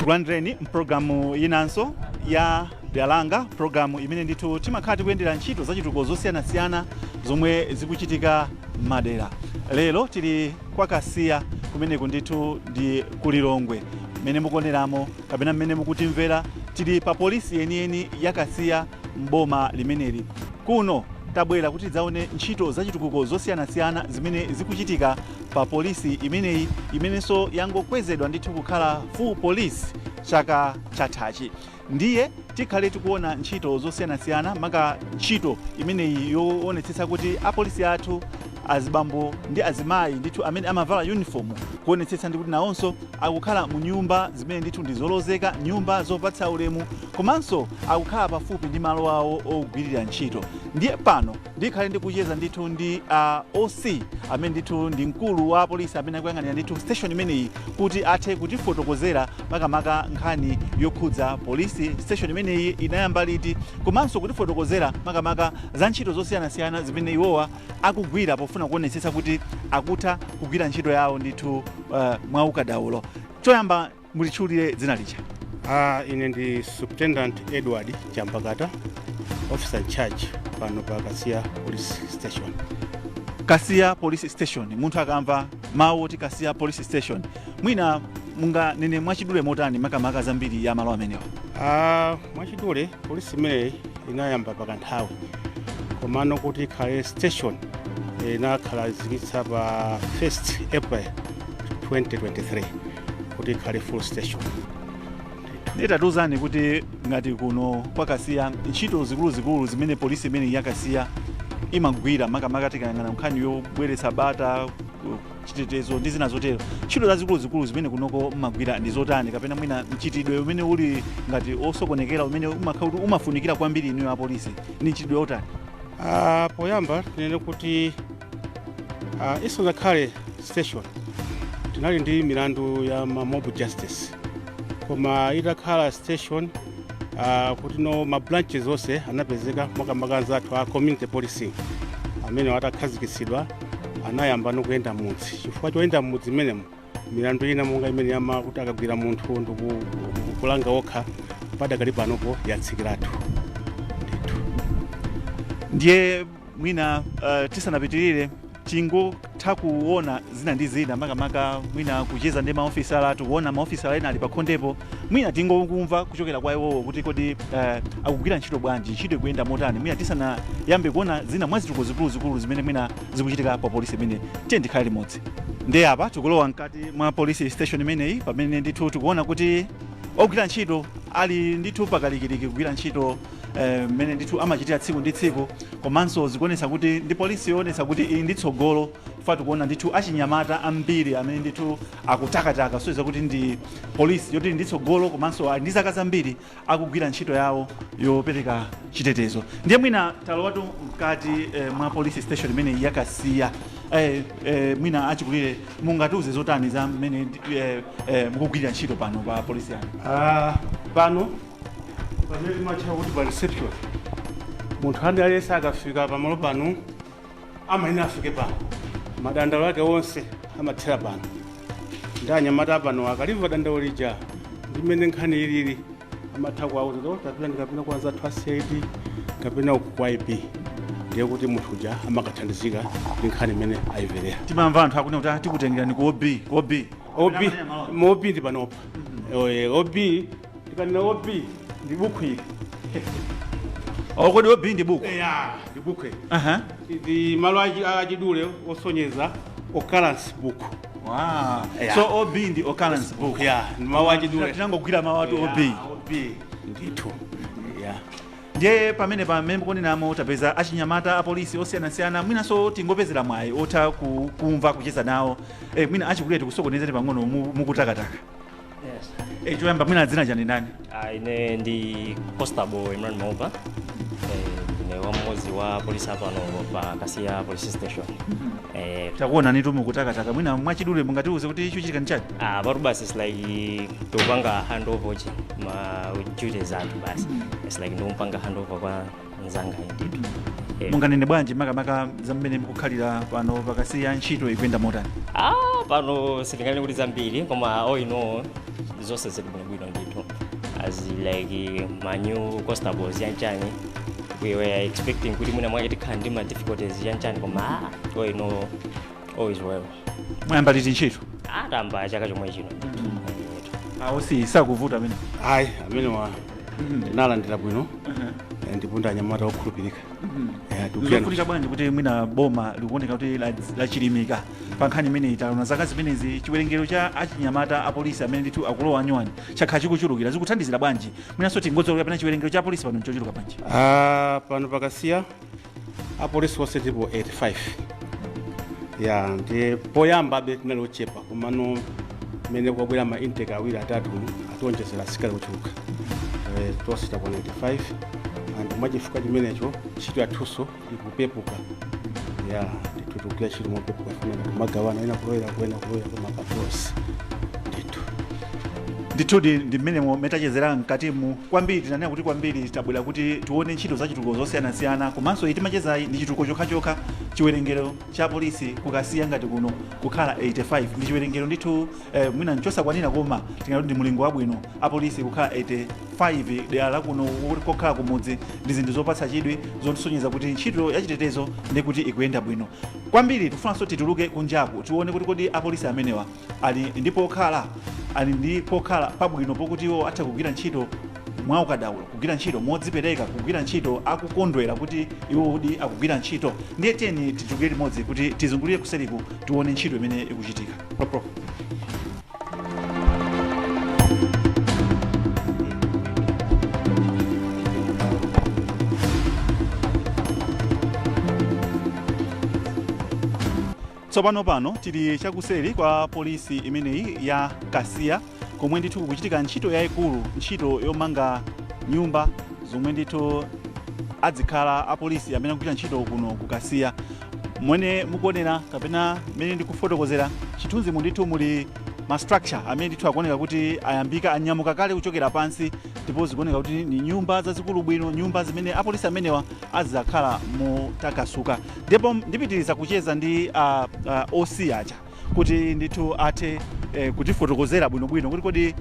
Tikulandireni mpulogalamu inanso ya Dera Langa, pulogalamu imene ndithu timakhala tikuyendera ntchito zachitukuko zosiyanasiyana zomwe zikuchitika m'madera. Lero tili kwa Kasiya, kumeneku ndithu ndi kulilongwe. Mmene mukuoneramo kapena mmene mukutimvera, tili pa polisi yeniyeni ya Kasiya mboma limeneli. Kuno tabwera kuti tidzaone ntchito zachitukuko zosiyanasiyana zimene zikuchitika pa polisi imeneyi, imenenso yangokwezedwa ndithu kukhala full police chaka chathachi. Ndiye tikhale tikuona ntchito zosiyanasiyana, maka ntchito imeneyi yoonetsetsa kuti apolisi athu, azibambo ndi azimayi ndithu amene amavala uniform, kuonetsetsa ndi kuti nawonso akukhala mu nyumba zimene ndithu ndi zolozeka, nyumba zopatsa ulemu, komanso akukhala pafupi ndi malo awo ogwirira ntchito. Ndiye pano ndikhale ndikucheza ndithu ndi OC, amene ndithu ndi mkulu wa polisi amene akuyang'anira ndithu station imeneyi, kuti athe kutifotokozera makamaka nkhani yokhudza polisi station imeneyi, inayamba liti, komanso kutifotokozera makamaka za ntchito zosiyanasiyana zimene iwowa akugwira pofuna kuonetsetsa kuti akutha kugwira ntchito yawo ndithu mwaukadaulo. Choyamba, mutitchulire dzina lija. Ine ndi Superintendent Edward Chambakata, officer in charge pano pa Kasiya Police Station. Kasiya Police Station, munthu akamva mawu oti Kasiya Police Station, mwina munganene mwachidule motani makamaka zambiri ya malo amenewa? Mwachidule, polisi imeneyi inayamba pakanthawi, komano kuti ikhale station inakhazikitsa pa 1st April 2023 kuti ikhale full station. Nditatiuzani kuti ngati kuno kwa Kasiya, ntchito zikuluzikulu zimene polisi imene ya Kasiya imagwira, makamaka tikayang'ana nkhani yobweretsa bata, chitetezo ndi zina zotero, ntchito zazikuluzikulu zimene kunoko mmagwira ndi zotani, kapena mwina mchitidwe umene uli ngati osokonekera umene umakhala kuti umafunikira kwambiri inuyo apolisi ndi mchitidwe otani? Poyamba tinene kuti isanakhale station tinali ndi milandu ya ma mob justice, koma itakhala station, kuti no ma branches onse anapezeka, makamaka anzathu a community policing amene atakhazikitsidwa anayamba nokuyenda mudzi. Chifukwa choyenda mudzi imenemo, milandu ina monga imene yama kuti akagwira munthu ndikulanga okha, padakali panopo yatsikiratu ndithu. Ndiye mwina tisanapitirire, tingotha kuona zina ndi zina, makamaka mwina kucheza ndi maofisala athu, kuona maofisala ena ali pakhondepo, mwina tingokumva kuchokera kwa iwowo kuti kodi akugwira ntchito bwanji, ntchito ikuyenda motani, mwina tisanayambe kuona zina mwa zitukuko zikuluzikulu zimene mwina zikuchitika pa polisi imene. Tiye ndikhale limodzi. Ndiye apa tikulowa mkati mwa police station imeneyi, pamene ndithu tikuona kuti ogwira ntchito ali ndithu pakalikiliki kugwira ntchito mmene ndithu amachitira tsiku ndi tsiku. Komanso zikuonetsa kuti ndi polisi yoonetsa kuti ili ndi tsogolo, chifukwa tikuona ndithu achinyamata ambiri amene ndithu akutakataka, soiza kuti ndi polisi yoti ili ndi tsogolo, komanso ali ndi zaka zambiri akugwira ntchito yawo yopereka chitetezo. Ndiye mwina talowatu mkati mwa police station imeneyi yakasiya. Mwina achikulire mungatiuze zotani za mmene mukugwirira ntchito pano pa polisi yanu? Pano pamene timatcha kuti pa reception, munthu andi aliyense akafika pamalo pano amayenera afike pano, madandaulo ake onse amathera pano, ndi anyamata pano akalimva dandaulo lija ndimene nkhani ilili, amatha kuwauza kuti tapita ndikapita kwa anzathu a CID kapena uku kwa IB. Ndiye kuti munthu uja amakathandizika ndi nkhani imene ayimverera. Timamva anthu akunena kuti, "Ah, tikutengerani ku OB, ku OB." OB, mu OB ndi panopa. OB, tikanena OB ndi buku ili. Oh, kodi OB ndi buku? Ya, ndi buku ili. Aha. Ndi malo achidule osonyeza occurrence book. Wow. Yeah. So OB ndi occurrence book? Ya, ndi mawu achidule. Tinangogwira mawu atu OB. Yeah, OB ndithu, ya. Ndiye pamene mukunenamo, tapeza achinyamata apolisi osiyanasiyana, mwinanso tingopezera mwayi otha kumva, kucheza nawo. Mwina achikulire tikusokonezeni pang'ono mukutakataka. Yes. Choyamba mwina dzina chani, ndani? Ine ndi Constable Imran Maupa. Ndine wam'modzi wa polisi apano pa Kasiya Police Station. Takuona nitu mukutakataka, mwina mwachidule mungatiuze kuti chochitika ndi chani? Patu basi, it's like tikupanga handover chi ma duties athu basi. It's like ndikumpanga handover kwa mzanga ndithu. Munganene bwanji makamaka za mmene mukukhalira pano pakasiya, ntchito ikuyenda motani? Pano sitinganene kuti zambiri, koma all in all zonse zili bwinobwino ndithu. Like ma new constables yanchani, we were expecting kuti mwina mwake tikhala ndi ma difficulties yanchani, koma all in all, all is well. Mwayamba liti ntchito? Atamba chaka chomwe chino ndithu. OC sakuvuta amene? Ayi, amenewa tinalandira bwino. Ndipo ndi anyamata okhulupirika. Zofunika bwanji kuti mwina boma likuoneka kuti lachilimika pa nkhani imeneyi? Taona zaka zimenezi chiwerengero cha achinyamata apolisi amene ndithu akulowa anyuwani chakhala chikuchulukira. Zikuthandizira bwanji? Mwinanso tingodzolera pena chiwerengero cha apolisi pano nchochuluka bwanji? Ah, pano pakasiya apolisi onse tipo 85 ya ndi poyamba abe tinali ochepa, komano mmene kwabwera ma intake awiri atatu atiwonjezera asikali ochuluka. Tonse takwana 85, and mwachifukwa chimenecho ntchito yathunso ikupepuka. Ya, ndithu tikugwira ntchito mopepuka, funeka kumagawana, ena kulowera kuena kulowera kuma patrols ndithu. Ndithudi, ndi mmene metachezera mkatimu. Kwambiri tinanena kuti kwambiri tabwera kuti tione ntchito za chitukuko zosiyanasiyana, komanso iti timachezayi ndi chitukuko chokhachokha. Chiwerengero cha polisi kukasiya ngati kuno kukhala 85 ndi chiwerengero ndithu mwina nchosakwanira, koma tingati ndi mulingo wabwino. Apolisi kukhala 85 dera la kuno kokhala kumudzi ndi zinthu zopatsa chidwi, zotisonyeza kuti ntchito yachitetezo ndi kuti ikuyenda bwino kwambiri. Tifunanso tituluke kunjaku, tione kuti kodi apolisi amenewa ali ndi pokhala pabwino pokuti iwo atha kugwira ntchito mwaukadaulo, kugwira ntchito modzipereka, kugwira ntchito akukondwera kuti iwo udi akugwira ntchito. Ndiye tiyeni titulukire limodzi kuti tizungulire kuseriku, tione ntchito imene ikuchitika. No problem. Tsopano pano tili chakuseri kwa polisi imeneyi ya Kasiya, komwe ndithu kukuchitika ntchito yayikulu, ntchito yomanga nyumba zomwe ndithu adzikhala apolisi amene akugwira ntchito kuno ku Kasiya. Mwene mukuonera kapena mmene ndikufotokozera chithunzi, mu ndithu muli ma structure amene ndithu akuoneka kuti ayambika, anyamuka kale kuchokera pansi, ndipo zikuoneka kuti ni nyumba zazikulu bwino, nyumba zimene apolisi amenewa azakhala motakasuka. Ndipo ndipitiriza kucheza ndi OC aja kuti ndithu athe kutifotokozera bwinobwino kuti kodi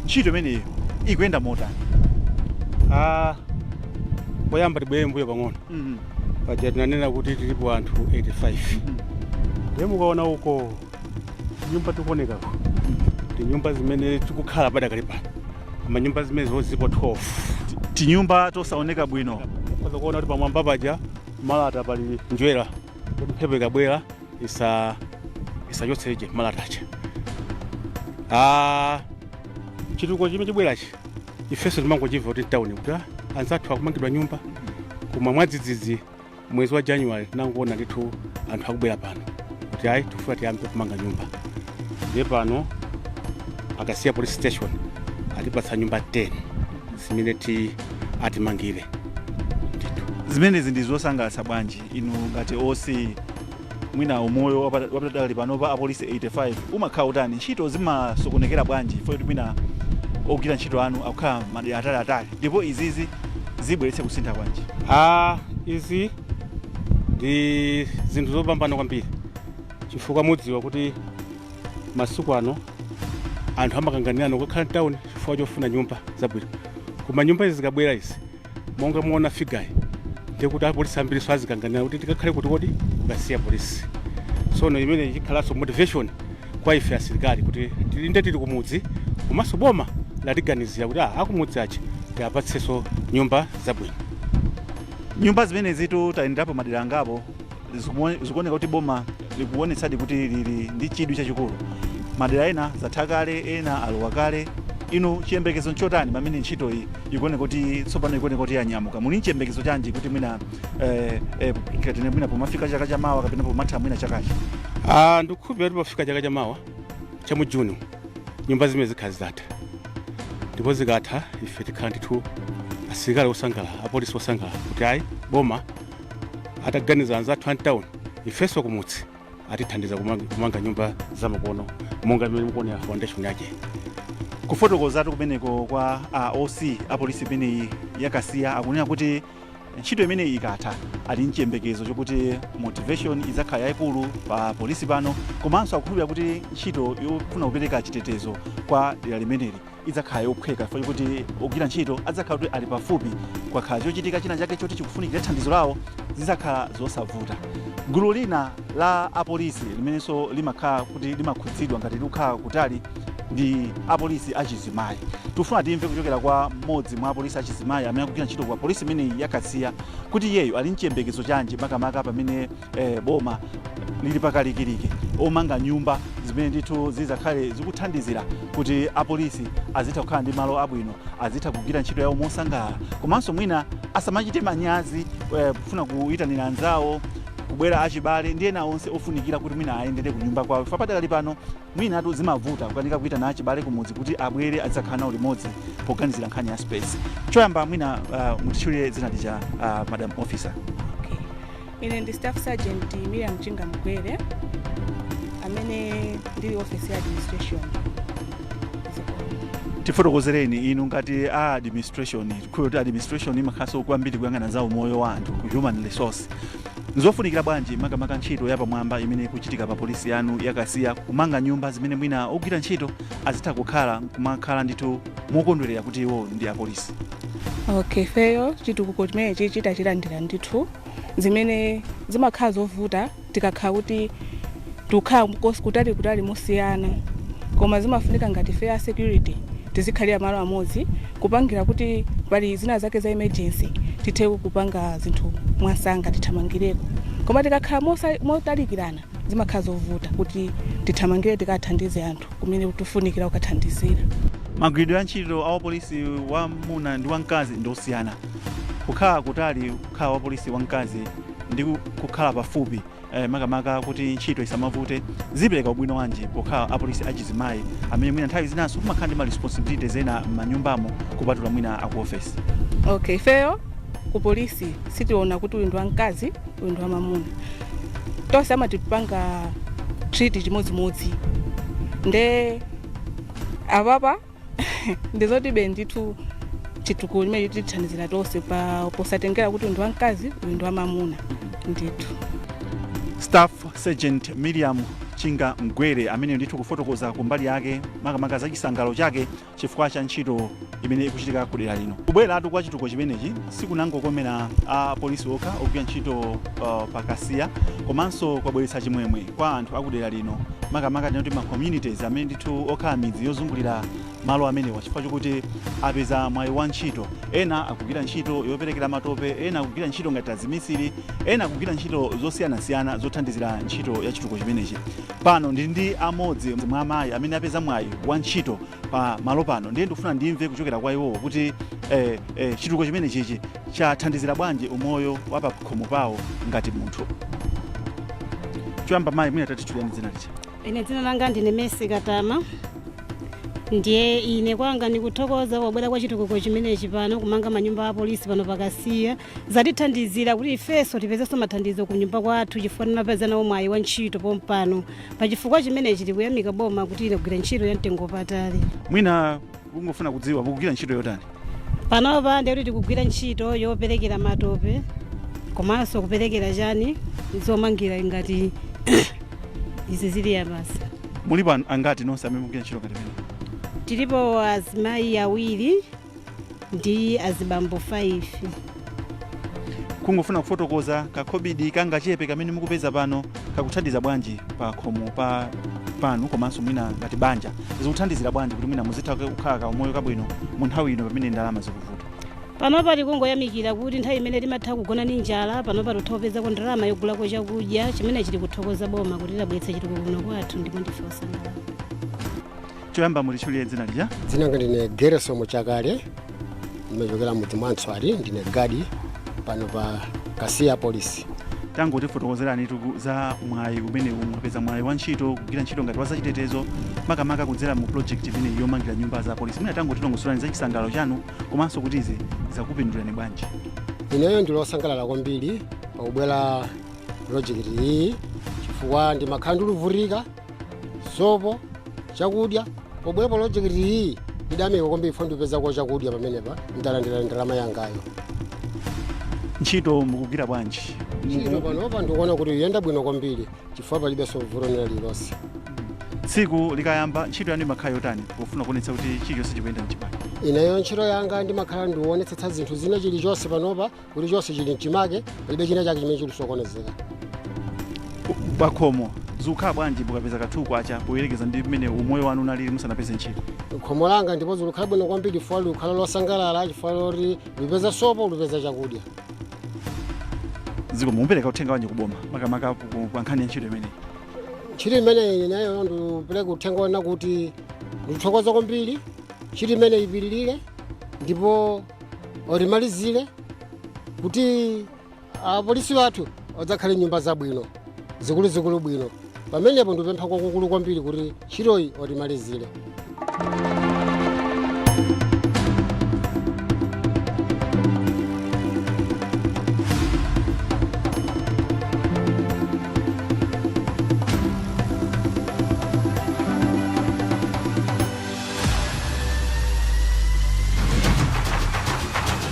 ntchito imeneyi ikuyenda motani. Ah, poyamba tibwere mbuyo pang'ono. Paja tinanena kuti tilipo anthu 85. Ndiye mukaona uko nyumba tikuonekako ndi nyumba zimene tikukhala padakali pano, koma nyumba zimene zilipo 12. Tinyumba tosaoneka bwino. Ukhoza kuona kuti pamwamba paja malata pali njwera kuti mphepo ikabwera isachotseje malatacha. Ah, chitukuko chimene chibwerachi ifenso timangochimva kuti mtawuni kuti anzathu akumangidwa nyumba, koma mwadzidzidzi mwezi wa January tinangoona ndithu anthu akubwera pano kuti ayi, tifuna tiyambe kumanga nyumba. Ndiye pano Akasiya Police Station atipatsa nyumba 10 zimene ti atimangire ndithu. Zimenezi ndi zosangalatsa bwanji inu ngati OC? Mwina umoyo wapadali panopa apolisi 85 umakhala utani? Ntchito zimasokonekera bwanji kuti mwina ogwira ntchito anu akukhala madera ataliatali, ndipo izizi zibweretse kusintha bwanji? Ah, izi ndi zinthu zopambana kwambiri, chifukwa mudziwa kuti masiku ano anthu amakanganirana kukhala mtawuni chifukwa chofuna nyumba zabwino. Koma nyumba izi zikabwera izi, monga muona figure yi, ndiye kuti apolisi ambiriso azikanganira kuti tikakhale kuti kodi kukasiya polisi. Sono imene ikhalanso motivation kwa ife asilikali kuti tilinde tili kumudzi, komanso boma latiganizira kuti akumudzi aja tiapatsenso nyumba zabwino. Nyumba zimenezitu tayenderapo madera angapo, zikuoneka kuti boma likuonetsadi kuti lili ndi chidwi chachikulu. Madera ena zatha kale, ena alowa kale. Inu chiyembekezo nchotani pamene ntchito iyi ikuoneka kuti tsopano ikuoneka kuti yanyamuka? Muli chiyembekezo chanji kuti mwina katene mwina pomafika chaka chamawa kapena pomatha mwina chakachi? Ah, ndikukhulupirira kuti pofika chaka chamawa cha mu Juni nyumba zimene zikhala zitatha, ndipo zikatha ife tikhala ndithu asilikali osangalala, apolisi osangalala kuti ayi, boma ataganiza anzathu amtawuni, ifenso kumudzi atithandiza kumanga nyumba zamakono monga imene mukuonera foundation yake. Kufotokozatu kumeneko kwa OC apolisi imeneyi yakasiya, akunena kuti ntchito imeneyi ikatha ali mchiyembekezo chokuti motivation idzakhala yayikulu pa polisi pano, komanso akukhulupirira kuti ntchito yofuna kupereka chitetezo kwa dera limeneli Idzakhala yophweka chifukwa chokuti ogwira ntchito adzakhala kuti ali pafupi. Kwakhala chochitika china chake choti chikufunikira thandizo lawo, zidzakhala zosavuta. Gulu lina la apolisi limenenso limakhala kuti limakhudzidwa ngati likukhala kutali ndi apolisi achizimayi. Tifuna timve kuchokera kwa mmodzi mwa apolisi achizimayi amene akugwira ntchito kwa polisi imeneyi yaKasiya kuti iyeyo ali mchiyembekezo chanji, makamaka pamene boma lili pakalikiliki omanga nyumba zimene ndithu zizakhale zikuthandizira kuti apolisi azitha kukhala ndi malo abwino, azitha kugwira ntchito yawo mosangalala, komanso mwina asamachite manyazi kufuna kuyitanira anzawo kubwera, achibale ndi ena onse ofunikira kuti mwina ayendere ku nyumba kwawo. Fa padakali pano mwinatu zimavuta kukanika kuyitana achibale kumudzi kuti abwere adzakhala nawo limodzi poganizira nkhani ya space. Choyamba mwina mutitchulire dzina lija, madam officer. Okay. Ine ndi Staff Sergeant Miriam Chinga Mgwere amene ndili office ya administration. Tifotokozereni inu ngati a administration. Tikhuye kuti administration imakhalanso kwambiri kuyang'ana za umoyo wa anthu ku human resource. Nzofunikira bwanji makamaka ntchito yapamwamba imene ikuchitika pa polisi yanu yaKasiya, kumanga nyumba zimene mwina ogwira ntchito azitha kukhala kumakhala ndithu mokondwerera kuti iwo ndi apolisi? Okay, feyo chitukuko chimenechi chitachilandira ndithu, zimene zimakhala zovuta tikakhala kuti tikukhala kutali kutali mosiyana, koma zimafunika ngati fair security tizikhalira malo amodzi kupangira kuti pali zina zake za emergency tithe kupanga zinthu mwasanga, tithamangireko. Koma tikakhala motalikirana zimakhala zovuta kuti tithamangire tikathandize anthu kumene tifunikira kukathandizira. Magwiridwe a ntchito a wapolisi wamuna ndi wamkazi ndi osiyana. Kukhala kutali, kukhala wapolisi wamkazi ndi kukhala pafupi, makamaka kuti ntchito isamavute, zipereka ubwino wanji pokhala apolisi achizimayi amene mwina nthawi zinanso kumakhala ndi ma responsibilities ena m'manyumbamo kupatula mwina aku ofesi? Okay, ifeyo ku polisi sitiona kuti uyu ndi wamkazi, uyu ndi wamamuna. Tonse amatipanga treat chimodzimodzi. Nde apapa ndizotibe ndithu chitukuko chimene tithandizira tonse pa posatengera kuti uyu ndi wamkazi, uyu ndi wamamuna ndithu. Staff Sergeant Miriam Chinga Mgwere amene ndithu kufotokoza kumbali yake makamaka za chisangalalo chake chifukwa cha ntchito imene ikuchitika ku dera lino. Kubweratu kwa chitukuko chimenechi sikunangokomera a polisi okha ogwira ntchito paKasiya, komanso kwabweretsa chimwemwe kwa anthu akudera lino, makamaka tinoti ma communities amene ndithu okhala midzi yozungulira malo amenewa, chifukwa chokuti apeza mwayi wa ntchito. Ena akugwira ntchito yoperekera matope, ena akugwira ntchito ngati azimisiri, ena akugwira ntchito zosiyanasiyana zothandizira ntchito ya chitukuko chimenechi. Pano ndili ndi amodzi mwa amayi amene apeza mwayi wa ntchito pa malo pano, ndiye ndikufuna ndimve kuchokera kwa iwowo kuti chitukuko chimenechichi chathandizira bwanji umoyo wa pakhomo pawo ngati munthu. Choyamba mayi, mwina tatitchulirani dzina lija. Ine dzina langa ndine Messi Katama. Ndiye ine kwanga ndikuthokoza pobwera kwa chitukuko chimenechi pano, kumanga manyumba a polisi pano paKasiya. Zatithandizira kuti ifenso tipezenso mathandizo ku nyumba kwathu chifukwa tinapeza nawo mwayi wa ntchito pompano. Pachifukwa chimenechi tikuyamika boma kuti inagwira ntchito ya mtengo wapatali. Mwina kungofuna kudziwa, mukugwira ntchito yotani? Panopa ndiye kuti tikugwira ntchito yoperekera matope komanso kuperekera chani zomangira ngati izi zili yapasi. Mulipo angati nonse amene mukugwira ntchito ngati imene? Tilipo azimayi awiri ndi azibambo 5. Kungofuna kufotokoza, kakhobidi kangachepe kamene mukupeza pano kakuthandiza bwanji pa khomo pa panu, komanso mwina ngati banja zikuthandizira bwanji kuti mwina muzitha kukhala kaumoyo kabwino mu nthawi ino pamene ndalama zikuvuta? Panopa tikungoyamikira kuti nthawi imene timatha kugona ndi njala, panopa tutha kupezako ndalama yogulako chakudya. Chimene chili kuthokoza boma kuti labweretsa chitukuko kuno kwathu, ndipo ndife osangalala. Choyamba mutitchulire dzina lija. Dzina langa ndine Geresomo Chakale, ndimachokera mudzi mwa Ntswali, ndine gadi pano pa Kasiya Polisi. Tangotifotokozerani za mwayi umene mwapeza, mwayi wa ntchito, kugwira ntchito ngati wa zachitetezo, makamaka kudzera mu project imeneyi yomangira nyumba za polisi. Mwina tangotilongosolani za chisangalalo chanu komanso kuti izi zakupindulirani bwanji. Ineyo ndilosangalala kwambiri pakubwera project iyi chifukwa ndimakhala ndikuvutika sopo, chakudya. Pobwera project iyi ndidamika kwambiri fo ndipezako chakudya pamenepa, ndalandira ndalama yangayo. Ntchito mukugwira bwanji? Ntchito panopa ndikuona kuti iyenda bwino kwambiri chifukwa palibenso vuto lina lililonse. Tsiku likayamba, ntchito yanu imakhala yotani pofuna kuonetsa kuti chilichonse chikuyenda mchimake? Ineyo ntchito yanga ndimakhala ndionetsetsa zinthu zina chilichonse panopa kuti chonse chili mchimake, palibe china chake chimene chikusokonezeka. Pakhomo zikukhala bwanji mukapeza ka 2 kwacha poyerekeza ndi mmene umoyo wanu unalili musanapeze ntchito? Khomo langa ndipo zilikhala bwino kwambiri chifukwa likukhala losangalala, chifukwa loti lupeza sopo, lupeza chakudya. Ziko mumpereka uthenga wanji kuboma, makamaka pa nkhani ya ntchito imeneyi? Ntchito imeneyi ineyo ndikupereka uthenga wona kuti ndikuthokoza kwambiri. Ntchito imene ipitirire ndipo otimalizire kuti apolisi athu adzakhale nyumba zabwino, zikuluzikulu bwino. Pamenepo ndipempha kwakukulu kwambiri kuti ntchitoyi otimalizire.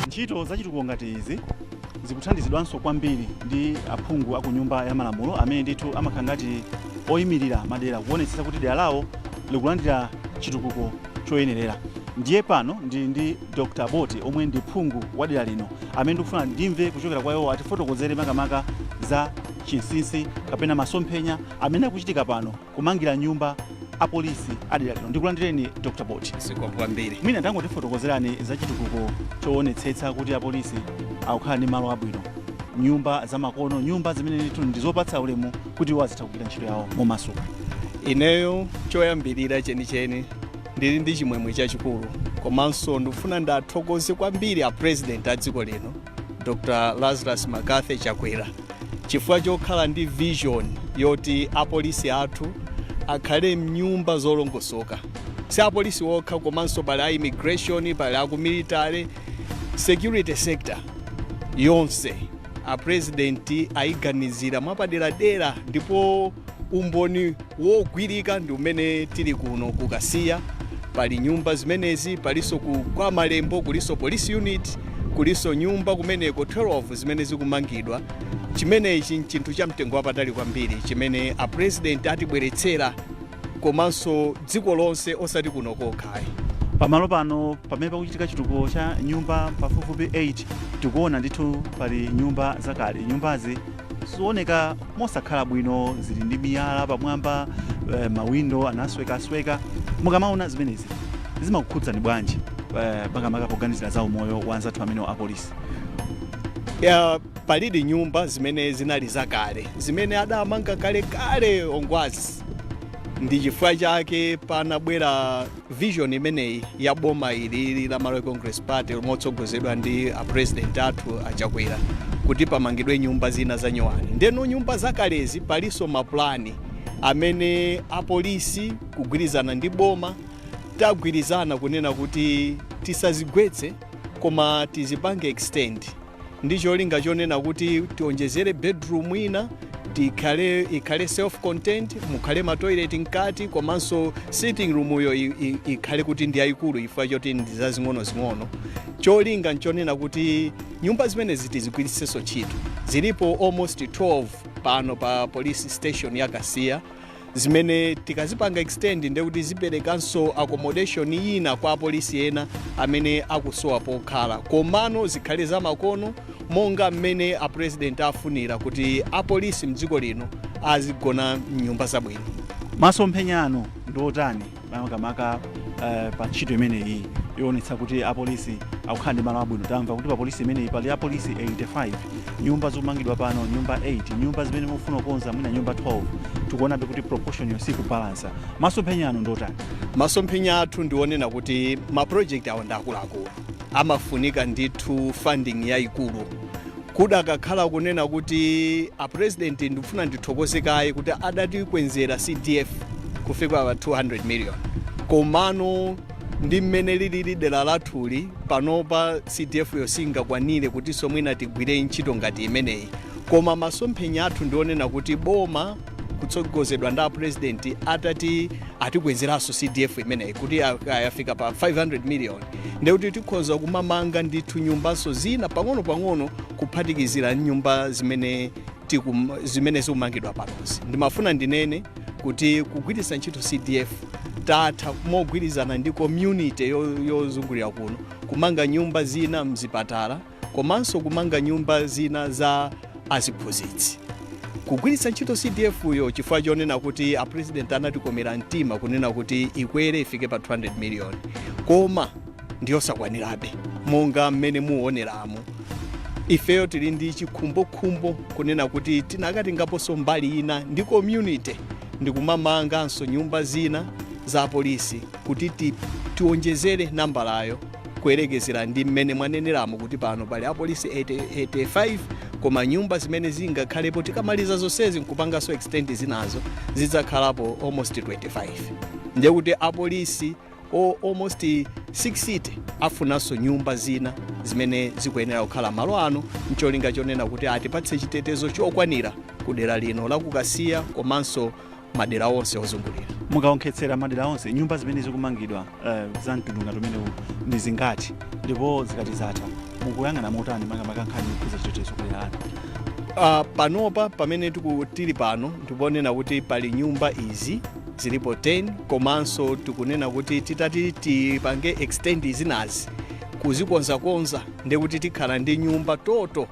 Ntchito zachitukuko ngati izi zikuthandizidwanso kwambiri ndi aphungu aku Nyumba ya Malamulo, amene ndithu amakhala ngati oyimirira madera kuonetsetsa kuti dera lawo likulandira chitukuko choyenerera. Ndiye pano ndili ndi Dr Boti, omwe ndi phungu wa dera lino, amene ndikufuna ndimve kuchokera kwa iwo, atifotokozere makamaka za chinsinsi kapena masomphenya amene akuchitika pano kumangira nyumba apolisi a dera lino. Ndikulandireni, Dr Boti. Zikomo kwambiri. Mwina ndangotifotokozerani za chitukuko choonetsetsa kuti apolisi akukhala ndi malo abwino, nyumba zamakono, nyumba zimene ndithu ndizopatsa ulemu kuti iwo azitha kugwira ntchito yawo momasuka. Ineyo choyambirira chenicheni ndili ndi chimwemwe chachikulu, komanso ndikufuna ndathokoze kwambiri a President a dziko lino, Dr Lazarus McCarthy Chakwera, chifukwa chokhala ndi vision yoti apolisi athu akhale mnyumba zolongosoka. Si apolisi okha, komanso pali a immigration, pali aku military, security sector yonse a President ayiganizira mwapaderadera. Ndipo umboni wogwirika ndi umene tili kuno kukasiya, pali nyumba zimenezi, palinso ku kwa Malembo kulinso police unit, kulinso nyumba kumeneko 12 zimene zikumangidwa. Chimenechi nchinthu cha mtengo wapatali kwambiri chimene a President atibweretsera, komanso dziko lonse, osati kuno kokhayi. Pamalo pano pamene pakuchitika chitukuko cha nyumba pafupifupi 8, tikuona ndithu pali nyumba zakale. Nyumbazi zioneka mosakhala bwino, zili ndi miyala pamwamba, mawindo anaswekasweka. Mukamaona zimenezi zimakukhudzani bwanji, makamaka poganizira za umoyo wa anzathu amene apolisi? Ya, palidi nyumba zimene zinali zakale, zimene adamanga kalekale ongwazi. Ndi chifukwa chake panabwera vision imeneyi ya boma ilili la Malawi Congress Party motsogozedwa ndi a President athu aChakwera, kuti pamangidwe nyumba zina za nyuwani. Ndeno nyumba zakalezi palinso mapulani amene apolisi kugwirizana ndi boma tagwirizana kunena kuti tisazigwetse, koma tizipange extend ndi cholinga chonena kuti tionjezere bedroom ina, tikhale ikhale self contained, mukhale ma toilet mkati, komanso sitting room yo ikhale kuti ndi yayikulu chifukwa choti ndi zazing'ono-zing'ono. Cholinga nchonena kuti nyumba zimenezi tizigwiritsenso ntchito. Zilipo almost 12 pano pa police station ya Kasiya, zimene tikazipanga extend ndekuti ziperekanso accommodation ina kwa apolisi ena amene akusowa pokhala, komano zikhale zamakono monga mmene a President afunira kuti apolisi mdziko lino azigona mnyumba zabwino. Masomphenya anu ndi otani, makamaka pa ntchito imeneyi yoonetsa kuti apolisi akukhala ndi malo abwino? Tamva kuti pa polisi imeneyi pali apolisi 85, nyumba zokumangidwa pano nyumba 8, nyumba zimene mufuna kukonza mwina nyumba 12. Tikuonabe kuti proportion yonse ikubalansa. Masomphenya anu ndi otani? Masomphenya athu ndionena kuti ma project awa ndi akuluakulu, amafunika ndithu funding yayikulu. Kudakakhala kunena kuti a President, ndikufuna ndithokoze kaye kuti adatikwenzera CDF kufika pa 200 million, komano ndi mmene lilili dera lathuli panopa, CDF yo singakwanire kutinso mwina tigwire ntchito ngati imeneyi. Koma masomphenya athu ndionena kuti boma kutsogozedwa ndi a President atati atikwezeranso CDF imeneyi kuti yafika pa 500 million, ndekuti tikhoza kumamanga ndithu nyumbanso zina pang'ono-pang'ono kuphatikizira nyumba zimene zikumangidwa panozi. Ndimafuna ndinene Kuti kugwiritsa ntchito CDF, tatha mogwirizana ndi community yozungulira kuno kumanga nyumba zina mzipatala, komanso kumanga nyumba zina za aziphunzitsi kugwiritsa ntchito CDF yo, chifukwa chonena kuti a President anatikomera mtima kunena kuti ikwere ifike pa 200 million. Koma ndiyosakwanirabe. Monga mmene muoneramo, ifeyo tili ndi chikhumbokhumbo kunena kuti tinakatingaponso mbali ina ndi community ndikumamanganso nyumba zina za polisi kuti tionjezere nambalayo kuyerekezera ndi mmene mwaneneramo kuti pano pali apolisi 80, 85, koma nyumba zimene zingakhalepo tikamaliza zonsezi nkupanganso extend zinazo zidzakhalapo almost 25. Ndiye kuti apolisi o almost 60 afunanso nyumba zina zimene zikuyenera kukhala malo ano, ncholinga chonena kuti atipatse chitetezo chokwanira ku dera lino la kuKasiya komanso madera onse ozungulira. Mukaonkhetsera madera onse, nyumba zimene zikumangidwa za mtundu ngati umenewu ndi zingati? Ndipo zikati zatha, mukuyang'ana motani makamaka nkhani yokhudza chitetezo kudera lanu? Panopa pamene tili pano, ndiponena kuti pali nyumba izi zilipo 10, komanso tikunena kuti titati tipange extend zinazi kuzikonzakonza, ndekuti tikhala ndi nyumba total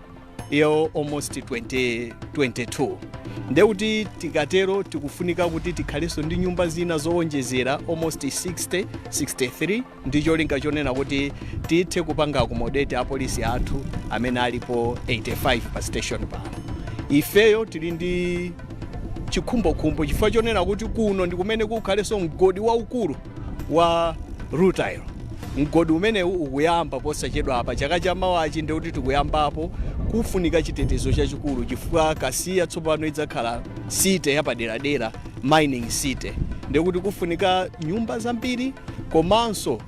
yo almost 20, 22. Ndekuti tikatero tikufunika kuti tikhalenso ndi nyumba zina zowonjezera almost 60, 63, ndi cholinga chonena kuti tithe kupanga accommodate apolisi athu amene alipo 85 pa station pano. Ifeyo tili ndi chikhumbokhumbo chifukwa chonena kuti kuno ndi kumene kukhalenso mgodi waukulu wa rutile. Mgodi umenewu ukuyamba posachedwa apa, chaka chamawachi, ndikuti tikuyambapo. Kufunika chitetezo chachikulu chifukwa Kasiya tsopano idzakhala city yapaderadera, mining city, ndikuti kufunika nyumba zambiri. Komanso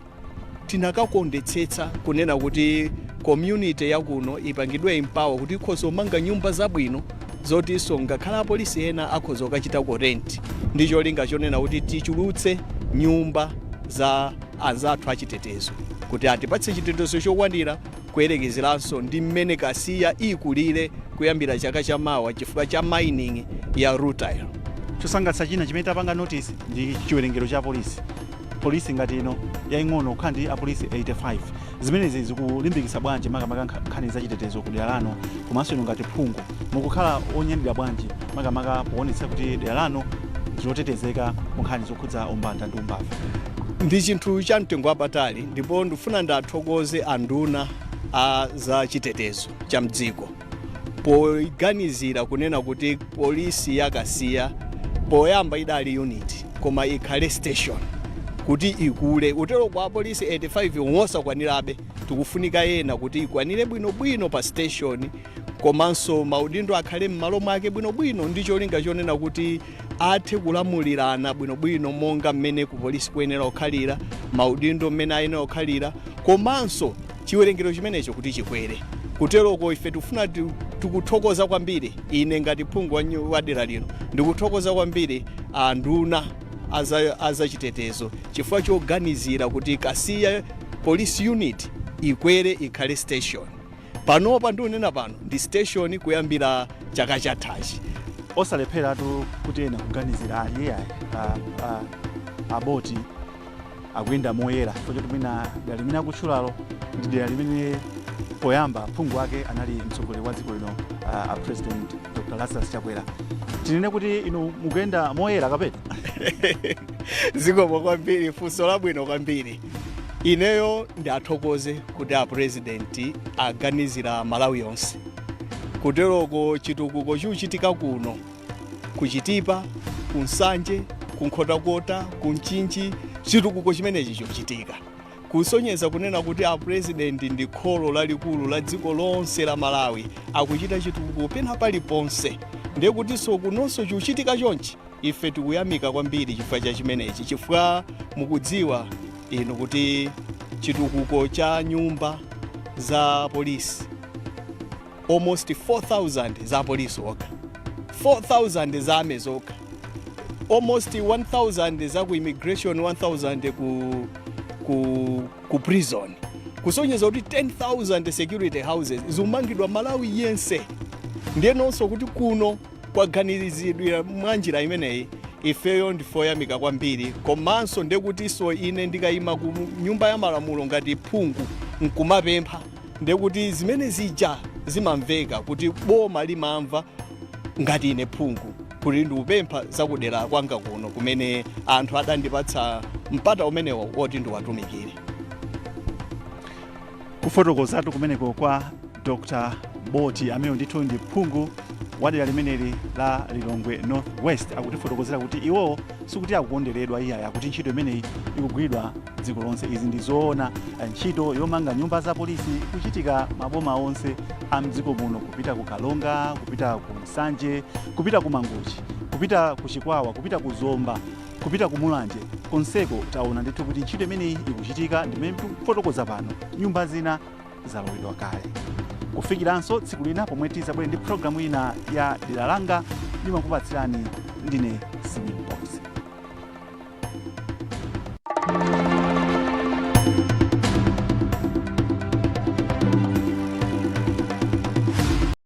tinakakondetsetsa kunena kuti community yakuno ipangidwe empower kuti ikhoza kumanga nyumba zabwino zotinso ngakhale apolisi ena akhoza kukachitako rent, ndi cholinga chonena kuti tichulutse nyumba za anzathu achitetezo kuti atipatse chitetezo chokwanira kuyerekezeranso ndi mmene Kasiya ikulire kuyambira chaka chamawa chifukwa cha mining ya rutile. Chosangalatsa china chimene tapanga notice ndi chiwerengero cha polisi. Polisi ngati ino yaying'ono kukhala ndi apolisi 85, zimenezi zikulimbikitsa bwanji makamaka nkhani za chitetezo ku dera lanu? Komanso inu ngati phungu mukukhala onyadira bwanji makamaka poonetsa kuti dera lanu ndilotetezeka mu nkhani zokhudza umbanda ndi umbava? Ndi chinthu cha mtengo wapatali, ndipo ndifuna ndathokoze anduna a za chitetezo cha mdziko poganizira kunena kuti polisi ya Kasiya poyamba idali unit koma ikhale station kuti ikule. Utero kwa apolisi 85 wosakwanirabe, tikufunika ena kuti ikwanire bwinobwino pa station, komanso maudindo akhale m'malo mwake bwinobwino, ndi cholinga chonena kuti athe kulamulirana bwinobwino monga mmene ku polisi kuyenera kukhalira, maudindo mmene ayenera kukhalira, komanso chiwerengero chimenecho kuti chikwere. Kuteroko ife tifuna tikuthokoza kwambiri. Ine ngati phungu wa dera lino ndikuthokoza kwambiri anduna azachitetezo chifukwa choganizira kuti Kasiya Police Unit ikwere ikhale station. Panopa ndikunena pano ndi station kuyambira chaka chathachi. Osalepheratu kuti ena kuganizira iye aboti akuyenda moyera chifukwa choti mwina dera limene akutchulalo ndi dera limene poyamba phungu wake anali mtsogoleri wa dziko lino, a President Dr Lazarus Chakwera. Tinene kuti inu mukuyenda moyera kapena? Zikomo kwambiri, funso labwino kwambiri. Ineyo ndiathokoze kuti a President aganizira Malawi yonse. Kuteroko chitukuko chikuchitika kuno kuChitipa, kuNsanje, kuNkhotakota, kuMchinji, chitukuko chimenechi chikuchitika kusonyeza kunena kuti a President ndi kholo lalikulu la dziko lonse la Malawi, akuchita chitukuko pena paliponse. Ndiye kutinso kunonso chikuchitika chonchi, ife tikuyamika kwambiri chifukwa cha chimenechi, chifukwa mukudziwa inu kuti chitukuko cha nyumba za polisi, almost 4000 za polisi okha, 4000 za army zokha, almost 1000 za ku immigration, 1000 ku prison, kusonyeza kuti 10,000 security houses zikumangidwa Malawi yense. Ndiye nonso kuti kuno kwaganizidwira mwa njira imeneyi, Ifeyo ndifoyamika kwambiri. Komanso ndekutinso ine ndikayima ku Nyumba ya Malamulo ngati phungu nkumapempha, ndekuti zimene zija zimamveka kuti boma limamva ngati ine phungu kuti ndikupempha zakudera kwanga kuno kumene anthu adandipatsa mpata umenewo woti ndiwatumikire. Kufotokozatu kumeneko kwa Dr Boti, amene ndithu ndi phungu wa dera limeneli la Lilongwe North West, akutifotokozera kuti iwowo sikuti akukonderedwa iyayi, akuti ntchito imeneyi ikugwiridwa dziko lonse. Izi ndi zoona. Ntchito yomanga nyumba za polisi ikuchitika maboma onse a mdziko muno, kupita ku Kalonga, kupita ku Nsanje, kupita ku Mangochi, kupita ku Chikwawa, kupita ku Zomba, kupita ku Mulanje. Konseko taona ndithu kuti ntchito imeneyi ikuchitika. Ndimene tikufotokoza pano, nyumba zina zalowedwa kale. Kufikiranso tsiku lina pomwe tizabwere ndi programu ina ya Dera Langa, ndimakupatsirani ndine Simon Box.